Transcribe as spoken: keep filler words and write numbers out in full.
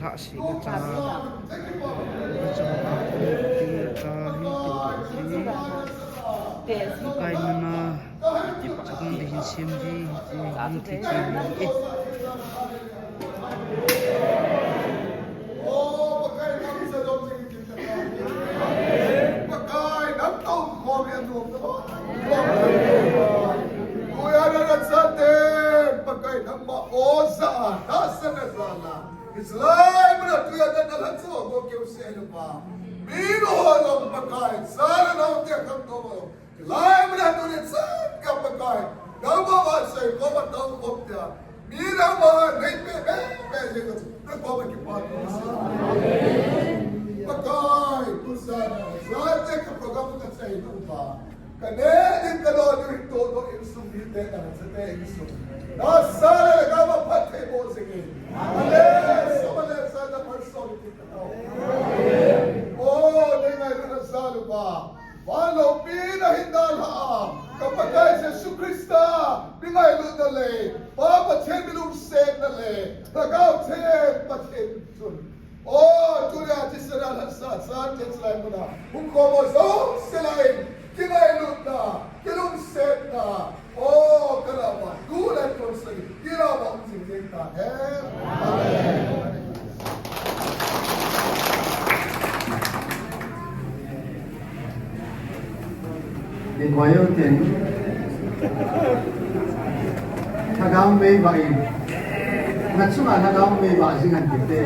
Thah sih ka cha, ka cha ka ti ka hin ti ti. Ka kai nana, ti pa dong di hin sim di, ti hin ti ti ni. Pakai, nang tong khom ya nuam na ba? Kuya na na sa te, Pakai, nangma oza, ta sa na sa na. Israel muna tuya na na la so go keu se na ba. Mi no ho lo Pakai, sa na na te kham to ba. Lai muna tu ne sa ka Pakai. Nangma ba sai ko ba tau khom ya. Mina ma nei pe pe pe je ka tu. Na ko ba ki pa tu sa. Pakai, tu sa na. Sa te ka program ka sai tu ba. Ka ne din ka lo din to to insung ni te na sa te insung. Na sa le ka ba phat thei bo se ke. Ale, so ma le sa na phat so ni ka to. O, ne ngai na sa lu ba. Vanloupi na hin dalha a, ka Pakai Jesu Christa, mi ngailutna le, Pa Pathen mi lungsetna le, Lhagao Theng Pathen chun. O, tunia thisana lhasa, sa te chulai muna, hung khom ho jouse lai, kingailutna, kilungsetna, O, ka lama, tu le tu sagi, kila ba um jing jing ta hen. Amen. Ni koyo ten. Thagau mei ba in. Nga chunga thagau mei ba jing an kite.